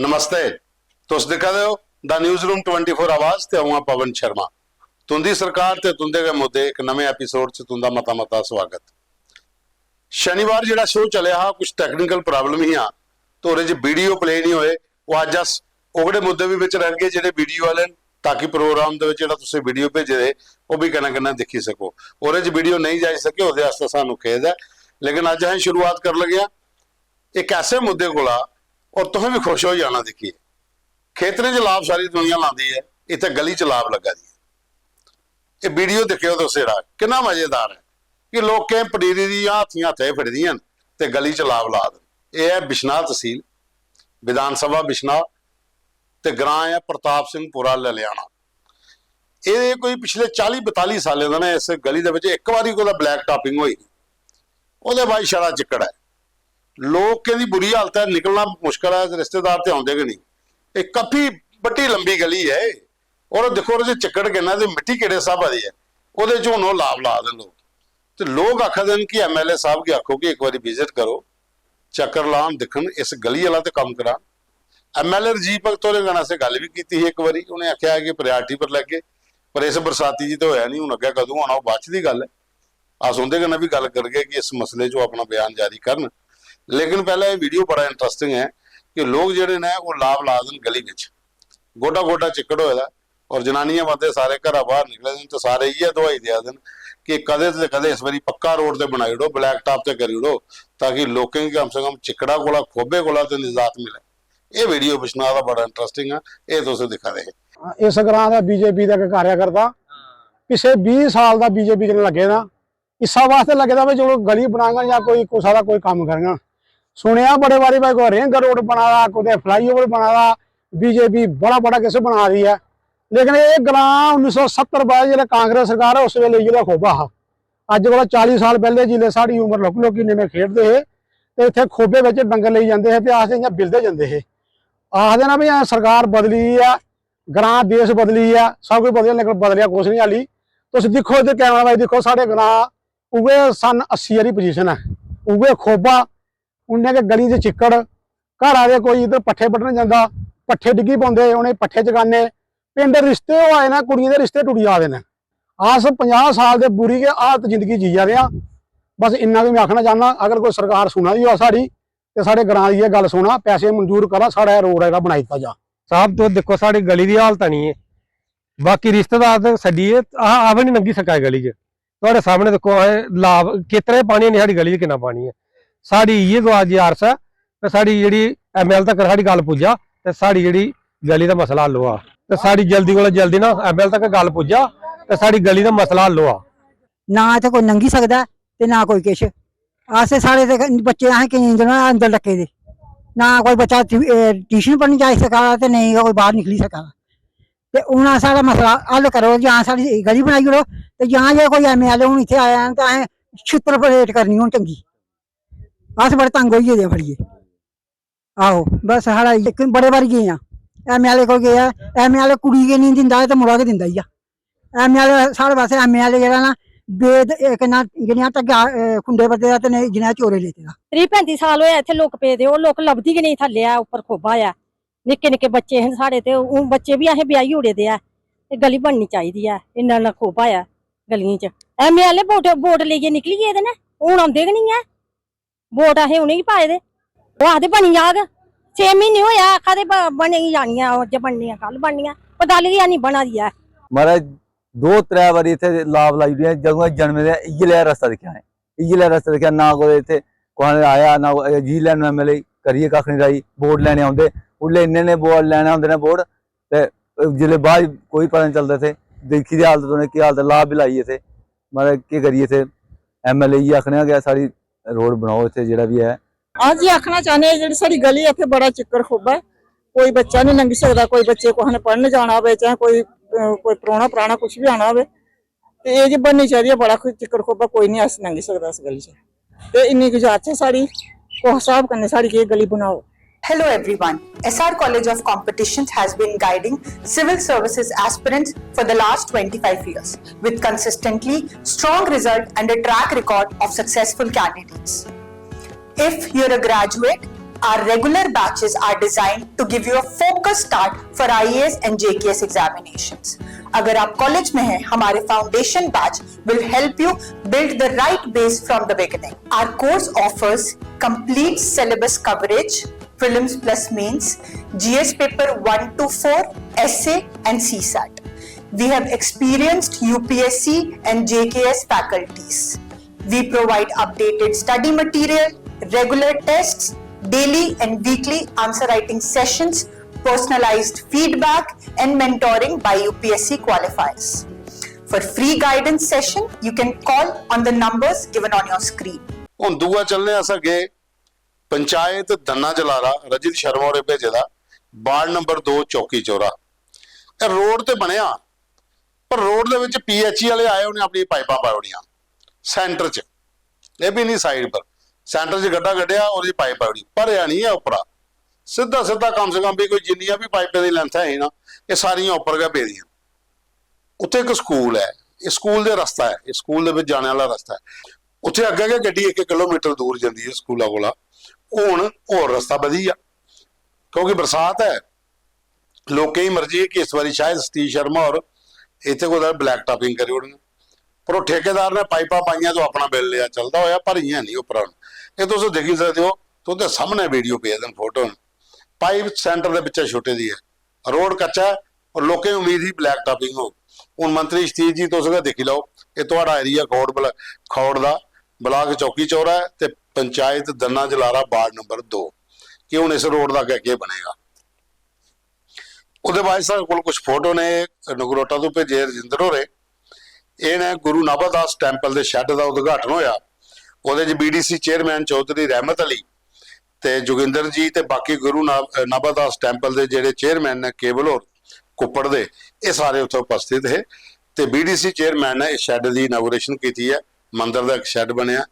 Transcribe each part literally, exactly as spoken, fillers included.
नमस्ते, तुस दिक्खा दे ओ the news room twenty four आवाज ते अ'ऊं आं पवन शर्मा। तुं'दी सरकार ते तुं'दे गै मुद्दे इक नमें एपिसोड च तुं'दा मता मता स्वागत। शनिवार जेह्ड़ा शो चलेआ हा, कुछ टेक्निकल प्रॉब्लम हियां, ते ओह्दे च वीडियो प्ले निं होए। ओह् अज्ज अस ओह्कड़े मुद्दे बी बिच रखगे जेह्ड़े वीडियो आह्ले न, ताकि प्रोग्राम दे बिच जेह्ड़ा तुसें वीडियो भेजे दे, ओह् बी कन्नै कन्नै दिक्खी सको। ओह्दे च वीडियो नेईं जाई सके, ओह्दे आस्तै सानू खेद ऐ, लेकिन अज्ज असें शुरुआत कर लगे आं इक ऐसे मुद्दे कोला, और तुसें बी खुश होई जाना दिक्खियै। खेतरें च लाभ सारी दुनिया लांदी ऐ, इत्थै गली च लाभ लग्गा दी ऐ। एह् वीडियो दिक्खेओ तुस, जेह्ड़ा किन्ना मजेदार ऐ कि लोकें पनीरी दियां हाथियां हत्थै च फड़ी दियां न ते गली च लाभ ला दे न। एह् ऐ बिश्नाह तसील, विधान सभा बिश्नाह, ते ग्रां ऐ प्रताप सिंह पुरा ललियाना। एह् कोई पिछले चाली बताली सालें दा ना, इस गली दे बिच इक बारी कुतै ब्लैक टॉपिंग होई ही, ओह्दे बाद छड़ा चिक्कड़ ऐ। लोकें दी बुरी हालत ऐ, निकलना मुश्कल ऐ, रिश्तेदार ते औंदे गै नेईं। एह् काफी बड्डी लंबी गली ऐ एह्। और दिक्खो, ओह्दे च चिक्कड़ किन्ना ते मिट्टी केह्ड़े स्हाबा दी ऐ, ओह्दे च हून ओह् लाभ ला दे न लोक। ते लोक आखा दे न कि एमएलए साहब गी आखो कि इक बारी विजिट करो, चक्कर लान, दिक्खन, इस गली आह्ला ते कम्म करान। एमएलए राजीव भगत होरें कन्नै असें गल्ल बी कीती ही इक बारी, उ'नें आखेआ कि प्रायोरिटी पर लैगे, पर इस बरसाती च ते होया निं, हून अग्गें कदूं होना, ओह् बाद च दी गल्ल ऐ। अस उं'दे कन्नै बी गल्ल करगे कि इस मसले च ओह् अपना बयान जारी करन। लेकिन पैह्लें एह् वीडियो बड़ा इंटरेस्टिंग ऐ कि लोक जेह्ड़े न, ओह् लाव ला दे न गली बिच, गोड्डा गोड्डा चिक्कड़ होए दा ऐ। और जनानियां, बंदे सारे घरा बाहर निकले दे न ते सारे इ'यै दुआई देआ दे न कि कदें ते कदें इस बारी पक्का रोड ते बनाई ओड़ो, ब्लैक टॉप ते करी ओड़ो, ताकि लोकें गी कम से कम चिक्कड़ा कोला, खोबे कोला ते निजात मिलै। एह् वीडियो बिश्नाह दा बड़ा इंटरेस्टिंग ऐ, एह् तुस दिक्खा दे हे। इस ग्रां दा बीजेपी दा इक कार्यकर्ता पिछले बीह् साल दा बीजेपी कन्नै लग्गे दा, इस्सा वास्तै लग्गे दा भाई चलो गली बनाङन जां कोई कुसै दा कोई कम्म करङन। सुनेआ बड़े बारी भाई कोई रिंग रोड बना दा, कुतै फ्लाईओवर बना दा, बीजेपी बड़ा बड़ा किश बना दी ऐ। लेकिन एह् ग्रां उन्नी सौ सत्तर बाद जिसलै कांग्रेस सरकार ऐ, उस बेल्लै इ'यै जेहा खोबा हा। अज्ज कोला चाली साल पैह्ले जिसलै साढ़ी उम्र लौह्की लौह्की, इन्ने में खेडदे हे ते इत्थै खोबे बिच डंगर लेई जंदे हे ते अस इ'यां बिलदे जंदे हे। आखदे ना भाई, सरकार बदली दी ऐ, ग्रां देश बदली गेआ, सब कुछ बदलेआ, लेकिन बदलेआ कुछ नहीं हाली। तुस दिक्खो इद्धर, कैमरा भाई दिक्खो, साढ़े ग्रां उ'ऐ सन अस्सी आह्ली पोजीशन ऐ, उ'ऐ खोबा, उन्ने गै गली च चिक्कड़, घर आह्ले कोई इद्धर पट्ठे बड्ढन जंदा, पट्ठे डिग्गी पौंदे, उ'नें पट्ठे चकाने, पिंड रिश्ते होआ दे न, कुड़ियें दे रिश्ते टुटी जा दे न। अस पंजाह् साल दे बुरी गै हालत जिंदगी जीया दे आं। बस इन्ना गै में आखना चाहना, अगर कोई सरकार सुना दी होऐ साढ़ी, ते साढ़े ग्रां दी एह् गल्ल सुना, पैसे मंजूर करा, साढ़ा एह् रोड जेह्ड़ा बनाई दित्ता जा। साहब, तुस दिक्खो, साढ़ी गली दी हालत नहीं है, बाकी रिश्तेदार ते छड्डियै, अस आप नहीं लंघी सका इस गली च। थुआढ़े सामने दिक्खो, असें लाभ, खेतरें च पानी नहीं, साढ़ी गली च किन्ना पानी ऐ। साढ़ी इ'यै गुजारिश ऐ कि साढ़ी जेह्ड़ी एमएलए तक साढ़ी गल्ल पुज्जा ते साढ़ी जेह्ड़ी गली दा मसला हल होआ, ते साढ़ी जल्दी कोला जल्दी ना एमएलए तक गल्ल पुज्जा ते साढ़ी गली दा मसला हल होआ। ना इत्थै कोई लंघी सकदा ऐ ते ना कोई किश। अस, साढ़े ते बच्चे असें केईं जगह अंदर डक्के दे, ना कोई बच्चा ट्यू-, ए, ट्यूशन पढ़न जाई सका दा ते नेईं गै कोई बाहर निकली सका दा। ते हून अस, साढ़ा मसला हल करो, जां साढ़ी गली बनाई ओड़ो, ते जां जे कोई एमएलए हून इत्थै आया ते असें छित्तर परेड करनी हून चंगी। अस बड़े तंग होई गेदे आ फड़ियै। आहो, बस साढ़ा इक बड़े बारी गे आं, एमएलए कोल गे आ, एमएलए कुड़ी गै निं दिंदा ते मुड़ा गै दिंदा ई आ। एमएलए साढ़े पासै, एमएलए जेह्ड़ा ना, बेद-, इक ना, जेह्ड़ियां ढग्गा, अ, खुंडे बद्दे दा ते नेईं जि'नें चोरे लेते दा। त्रीह् पैंती साल होए इत्थै लोक पेदे, ओह् लोक लभदी गै नेईं, थल्ले ऐ, उप्पर खोबा ऐ। निक्के निक्के बच्चे हे साढ़े, ते हून बच्चे बी असें ब्याही ओड़े दे ऐ। एह् गली बननी चाहिदी ऐ, इन्ना इन्ना खोबा ऐ गलियें च। एमएलए वोट, वोट लेइयै निकली गेदे न, हून औंदे गै निं ऐ। वोट असें उ'नेंगी पाए दे, ओह् आखदे बनी जाग। छे म्हीने होए आ आखा दे, ब-, बनी जानी ऐ, अज्ज बननी ऐ, कल बननी ऐ, पर गल्ल गै निं बना दी ऐ। महाराज, दो त्रै बारी इत्थै लाब लाई ओड़ियां, जदूं दा जन्मे दे इ'यै लेहा रस्ता दिक्खेआ असें, इ'यै लेहा रस्ता दिक्खेआ, ना कोई इत्थै कुसै ने आया, ना कोई, जिसलै एमएलए करियै कक्ख निं राई, वोट लैने औंदे, उसलै इन्ने इन्ने वोट लैने होंदे न, वोट, ते जिसलै बाद च कोई पता निं चलदा इत्थै, दिक्खी दी हालत उ'नें केह् हालत, लाब बी लाई इत्थै, मतलब केह् करिए इत्थै एमएलए गी आखने आं कि साढ़ी रोड बनाओ इत्थै जेह्ड़ा बी ऐ। अस जी आखना चाह्न्ने आं, जेह्ड़ी साढ़ी गली ऐ, इत्थै बड़ा चिक्कड़ खोबा ऐ, कोई बच्चा निं लंघी सकदा, कोई बच्चे कुसै ने पढ़न जाना होवे, चाहे कोई, अ, कोई परौह्ना पराना कुछ बी आना होवे, ते एह् जी बननी चाहिदी ऐ, बड़ा कोई चिक्कड़ खोबा, कोई निं अस लंघी सकदा इस गली च। ते इन्नी गुजारिश ऐ साढ़ी, कुसै स्हाब कन्नै साढ़ी एह् गली बनाओ। Hello everyone. S R College of Competitions has been guiding civil services aspirants for the last twenty-five years with consistently strong result and a track record of successful candidates. If you're a graduate, Our regular batches are designed to give you a focused start for I A S and J K S examinations. अगर आप college में हैं, हमारे foundation batch will help you build the right base from the beginning. Our course offers complete syllabus coverage, prelims plus mains, G S paper one to four, essay and C sat. We have experienced U P S C and J K S faculties. We provide updated study material, regular tests, daily and weekly answer writing sessions, personalized feedback, and mentoring by U P S C qualifiers. For free guidance session, you can call on the numbers given on your screen. हून दूआ चलने अस अग्गे। पंचायत दन्ना जलारा, रजित शर्मा होरें भेजे दा, ward number दो चौकी चौरा। एह् रोड ते बनेआ, पर रोड दे बिच पीएचई आह्ले आए, उ'नें अपनी पाइपां पाई ओड़ियां सेंटर च, एह् बी निं साइड पर, सेंटर च गड्ढा कड्ढेआ, ओह्दी पाइप पाई ओड़ी, भरेआ निं ऐ उप्परा। सिद्धा सिद्धा कम से कम बी कोई जिन्नियां बी पाइपें दी लेंथ ऐ ही ना, एह् सारियां उप्पर गै पेदियां। उत्थै इक स्कूल ऐ, एह् स्कूल दे रस्ता ऐ, एह् स्कूल दे बिच जाने आह्ला रस्ता ऐ। उत्थै अग्गें गै गड्डी इक किलोमीटर दूर जंदी ऐ स्कूला कोला। हून होर रस्ता बधी गेआ, क्योंकि बरसात ऐ, लोकें दी मर्जी ऐ कि इस बारी शायद सतीश शर्मा होर इत्थै कुतै ब्लैक टापिंग करी ओड़न, पर ओह् ठेकेदार ने पाइपां पाइयां ते ओह् अपना बिल लेआ, चलदा होएआ, पर इ'यां निं उप्परा। एह् तुस दिक्खी सकदे ओ, तुं'दे सामनै वीडियो पेदे न, फोटो न, पाइप सेंटर दे बिच्चा छुट्टी दी ऐ, रोड कच्चा ऐ और लोकें गी उम्मीद ही ब्लैक टापिंग होग। हून मंत्री सतीश जी, तुस गै दिक्खी लैओ, एह् थुआढ़ा एरिया खौड़ बला-, खौड़ दा, ब्लाक चौकी चौरा ऐ ते पंचायत दन्ना जलारा, वार्ड नंबर दो, कि हून इस रोड दा अग्गें केह् बनेगा। ओह्दे बाद साढ़े कोल कुछ फोटो ने नगरोटा तों भेजे रजिंदर होरें। एह् ने गुरु नाभादास टैंपल दे शैड दा उद्घाटन होया। ओह्दे च बीडीसी चेयरमैन चौधरी रहमत अली ते जोगिंदर जी ते बाकी गुरु ना-, नाभादास टैंपल दे जेह्ड़े चेयरमैन ने केवल होर कुप्पड़ दे, एह् सारे उत्थै उपस्थित हे। ते बीडीसी चेयरमैन ने इस शैड दी इनागुरेशन कीती ऐ। मंदर दा इक शैड बनेआ।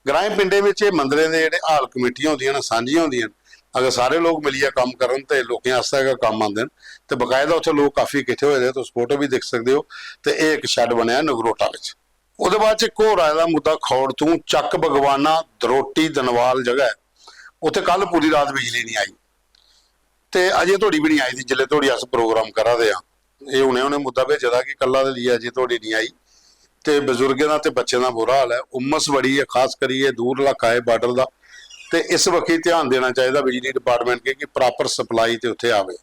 ग्राएं पिंडें बिच एह् मंदरें दे जेह्ड़े हाल कमेटियां होंदियां न, सांझियां होंदियां न, अगर सारे लोक मिलियै कम्म करन ते लोकें आस्तै गै कम्म आंदे न। ते बकायदा उत्थै लोक काफी किट्ठे होए दे, तुस फोटो बी दिक्खी सकदे ओ। ते एह् इक शैड बनेआ नगरोटा बिच। ओह्दे बाद च इक होर आए दा मुद्दा, खौड़ तूं चक्क बगवाना दरोटी दनवाल जगह ऐ, उत्थै कल पूरी रात बिजली निं आई ते अजें धोड़ी बी निं आई दी। जिल्लै धोड़ी अस प्रोग्राम करा दे आं, एह् हुनै हुनै मुद्दा भेजे दा कि कल्ला दे लेइयै अजें धोड़ी निं आई। ते बजुर्गें दा ते बच्चें दा बुरा हाल ऐ। उम्मस बड़ी ऐ, खास करियै दूर इलाका ऐ बार्डर दा, ते इस बक्खी ध्यान देना चाहिदा बिजली डिपार्टमेंट गी कि प्रापर सप्लाई ते उत्थै आवे।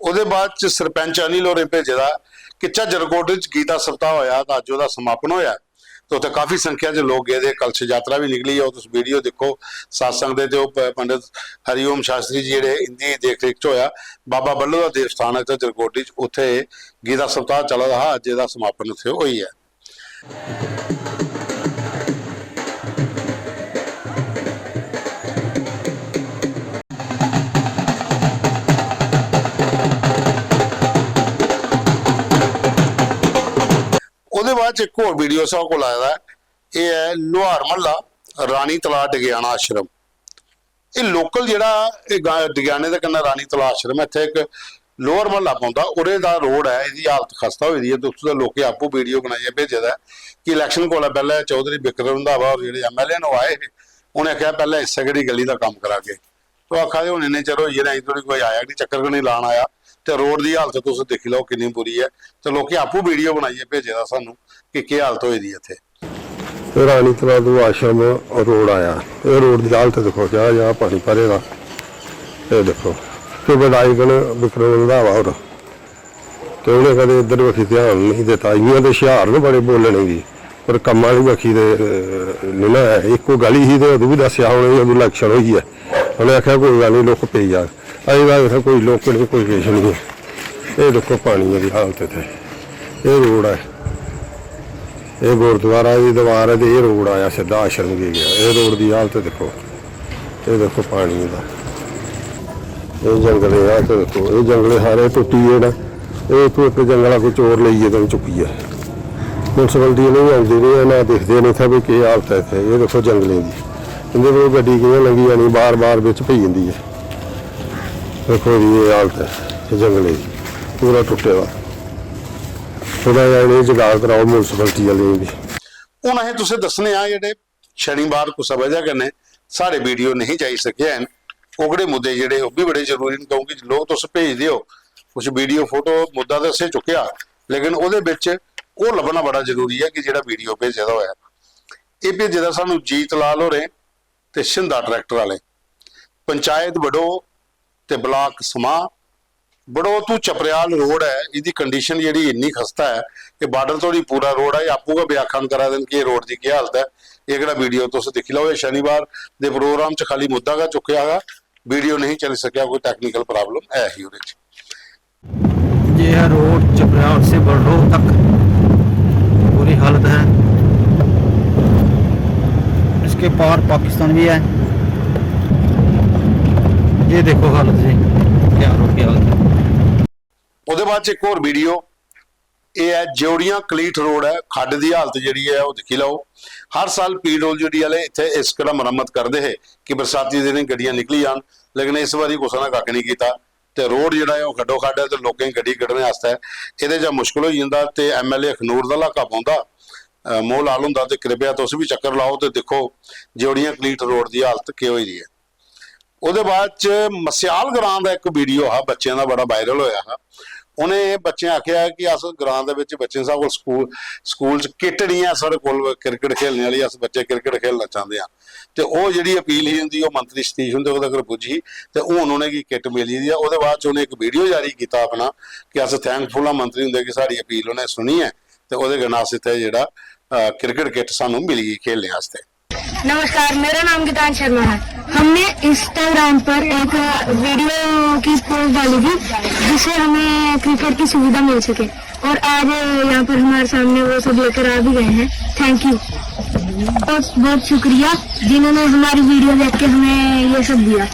ओह्दे बाद च सरपंच अनिल होरें भेजे दा कि झज्जर कोटली च गीता सप्ताह होया, ते अज्ज ओह्दा समापन होया। ते उत्थै काफी संख्या च लोक गेदे, कलश यात्रा बी निकली ऐ। ओह् तुस वीडियो दिक्खो, सत्संग दे ते ओह् प-, पंडित हरिओम शास्त्री जी जेह्ड़े, इंदी देख रेख च होया। बाबा बल्लू दा देवस्थान ऐ झज्जर कोटली च, उत्थै गीता सप्ताह चला दा हा, अज्ज एह्दा समापन उत्थै होई ऐ। ओह्दे बाद च इक होर वीडियो साढ़े कोल आए दा ऐ। एह् ऐ लोहार म्हल्ला, रानी तलाऽ डगेआना आश्रम। एह् लोकल जेह्ड़ा एह् गा-, डगेआने दे कन्नै रानी तलाऽ आश्रम ऐ, इत्थै इक लोअर म्हल्ला पौंदा, ओह्दे दा रोड ऐ, एह्दी हालत खस्ता होई दी ऐ। ते उत्थूं दे लोकें आपूं वीडियो बनाइयै भेजे दा ऐ कि इलैक्शन कोला पैह्लें चौधरी बिक्रम रंधावा होर जेह्ड़े एमएलए न, ओह् आए हे, उ'नें आखेआ पैह्लें इस्सै गड़ी गली दा कम्म करागे। तो आखा दे हून इन्ने चिर होई गे न, अजें धोड़ी कोई आया गै निं, चक्कर गै निं लान आया। ते रोड दी हालत तुस दिक्खी लैओ किन्नी बुरी ऐ। ते लोकें आपूं वीडियो बनाइयै भेजे दा सानूं कि केह् हालत होई दी ऐ इत्थै। एह् रानी तलाऽ तों आश्रम रोड आया। एह् रोड दी हालत दिक्खो, क्या जगह पानी भरे दा। एह् दिक्खो, ते विधायक न विक्रम रंधावा होर, ते उ'नें कदें इद्धर बक्खी ध्यान नेईं दित्ता। इ'यां ते हुशियार न बड़े बोलने गी, पर कम्म आह्ली बक्खी ते, अ, नेईं ना ऐ। इक्को गली ही ते अदूं बी दस्सेआ उ'नें, अदूं इलैक्शन होई ऐ। उ'नें आखेआ कोई गल्ल निं, लुक्क पेई जाग। अजें तक इत्थै कोई लुक्क निं, कोई किश निं ऐ। एह् दिक्खो पानियै दी हालत इत्थै। एह् रोड ऐ, एह् गुरुद्वारा दी दीवार ऐ ते एह् रोड आया सिद्धा आश्रम गी गेआ। एह् रोड दी हालत दिक्खो, एह् दिक्खो पानी दा। एह् जंगलें दी हालत दिक्खो, एह् जंगले सारे टुट्टी गे न। एह् इत्थूं इक जंगल दा कोई चोर लेई गेदे न चुक्कियै। म्युनसिपैलिटी आह्ले बी औंदे रेह्, ना दिखदे न इत्थै भाई केह् हालत ऐ इत्थै। एह् दिक्खो जंगलें दी, इं'दे कोला गड्डी कि'यां लंघी जानी, बार बार बिच्च पेई जंदी ऐ। दिक्खो जी एह् हालत ऐ जंगलें दी, पूरा टुट्टे दा। थोह्ड़ा जेहा इ'नेंगी जगाड़ कराओ म्युनसिपैलिटी आह्लें गी बी। हून असें तुसें दस्सने आं जेह्ड़े शनिवार कुसै वजह कन्नै साढ़े वीडियो नहीं जाई सके हैन। ओकड़े मुद्दे जेह्ड़े ओह् बी बड़े जरूरी न, क्योंकि लोक तुस भेजदे ओ कुछ वीडियो, फोटो, मुद्दा ते असें चुक्केआ, लेकिन ओह्दे बिच ओह् लब्भना बड़ा जरूरी ऐ कि जेह्ड़ा वीडियो भेजे दा होऐ। एह् भेजे दा सानूं जीत लाल होरें ते शिंदा ट्रैक्टर आह्ले, पंचायत बडो ते ब्लाक समां। बडो तू चपरेआल रोड ऐ, एह्दी कंडीशन जेह्ड़ी इन्नी खस्ता ऐ कि बार्डर धोड़ी पूरा रोड ऐ। एह् आपूं गै व्याख्यान करा दे न कि एह् रोड दी केह् हालत ऐ। एह् केह्ड़ा वीडियो तुस दिक्खी लैओ, एह् शनिवार दे प्रोग्राम च खाली मुद्दा गै चुक्केआ हा, वीडियो नहीं चली सकेआ, कोई टेक्निकल प्रॉब्लम ऐ ही ओह्दे च। ये है रोड चपराल से बड़ो तक, बुरी हालत है। इसके पार पाकिस्तान भी है। ये देखो हालत जी, क्या रोड की हालत है। ओह्दे बाद च इक होर वीडियो, एह् ऐ जेवड़ियां कलीठ रोड ऐ, खड्ड दी हालत जेह्ड़ी ऐ ओह् दिक्खी लैओ। हर साल पीडब्ल्यूडी आह्ले इत्थै इस केह्ड़ा मरम्मत करदे हे कि बरसाती दिनें गड्डियां निकली जान, लेकिन इस बारी कुसै ने कक्ख निं कीता। ते रोड जेह्ड़ा ऐ ओह् खड्डो खड्ड ऐ ते लोकें गी गड्डी कड्ढने आस्तै एह्दे चा मुश्कल होई जंदा। ते एमएलए अखनूर दा इलाका पौंदा, अ, मोहन लाल हुंदा, ते कृपया तुस बी चक्कर लाओ ते दिक्खो जेवड़ियां कलीठ रोड दी हालत केह् होई दी ऐ। ओह्दे बाद च मस्याल ग्रां दा इक वीडियो हा, बच्चें दा बड़ा वायरल होया हा। उ'नें बच्चें आखेआ कि अस ग्रां दे बिच बच्चें, साढ़े कोल स्कूल, स्कूल च किट निं ऐ साढ़े कोल क्रिकेट खेलने आह्ली, अस बच्चे क्रिकेट खेलना चांह्दे आं। ते ओह् जेह्ड़ी अपील ही उं'दी, ओह् मंत्री सतीश हुंदे तगर पुज्जी ही ते हून उ'नेंगी किट मिली दी ऐ। ओह्दे बाद च उ'नें इक वीडियो जारी कीता अपना कि अस thankful आं मंत्री हुंदे कि साढ़ी अपील उ'नें सुनी ऐ ते ओह्दे कन्नै अस इत्थै जेह्ड़ा, अ, क्रिकेट किट सानूं मिली गेई खेलने आस्तै। नमस्कार, मेरा नाम गीतांश शर्मा है। हमने Instagram पर एक वीडियो की पोस्ट डाली थी, जिससे हमें क्रिकेट की सुविधा मिल सके, और आज यहाँ पर हमारे सामने वो सब लेकर आ भी गए हैं। थैंक यू, बहुत बहुत शुक्रिया जिन्होंने हमारी वीडियो देख के हमें ये सब दिया।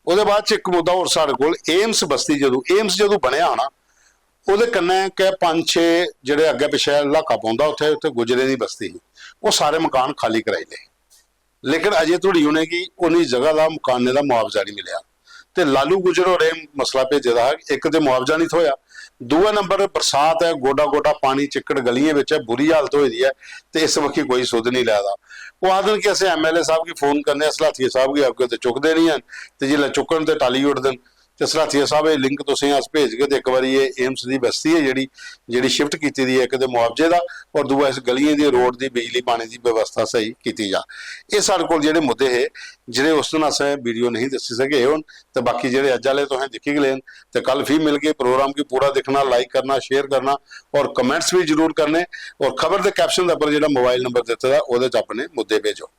ओह्दे बाद च इक मुद्दा होर साढ़े कोल, एम्स बस्ती जदूं, एम्स जदूं बनेआ ना, ओह्दे कन्नै गै पंज छे जेह्ड़े अग्गें पिच्छें इलाका पौंदा, उत्थै, उत्थै गुजरें दी बस्ती ही, ओह् सारे मकान खाली कराई ले। लेकिन अजें धोड़ी उ'नेंगी उ'नें जगह दा, मकानें दा मुआवजा निं मिलेआ। ते लालू गुजर होरें मसला भेजे दा हा, इक ते मुआवजा निं थ्होया, दूए नंबर बरसात ऐ, गोडा गोडा पानी, चिक्कड़ गलियें बिच ऐ, बुरी हालत होई दी ऐ, ते इस बक्खी कोई सुध निं लै दा। ओह् आखदे न कि असें एमएलए साहब गी फोन करने आं, सलाथिया साहब गी अग्गें ते चुकदे निं हैन, ते जिसलै चुक्कन ते टाली ओड़दे न। ते सलाथिया साहब, एह् लिंक तुसें अस भेजगे, ते इक बारी एह् एम्स दी बस्ती ऐ जेह्ड़ी, जेह्ड़ी शिफ्ट कीती दी ऐ, इक ते मुआवजे दा, और दूआ इस गलियें दी, रोड दी, बिजली पानी दी व्यवस्था स्हेई कीती जा। एह् साढ़े कोल जेह्ड़े मुद्दे हे, जेह्ड़े उस दिन असें वीडियो नेईं दस्सी सके, एह् हून, ते बाकी जेह्ड़े अज्ज आह्ले तुसें दिक्खी गै ले न। ते कल फ्ही मिलगे। प्रोग्राम गी पूरा दिक्खना, लाइक करना, शेयर करना और कमेंट्स बी जरूर करने, और खबर दे कैप्शन दे उप्पर जेह्ड़ा मोबाइल नंबर दित्ते दा, ओह्दे च अपने मुद्दे भेजो।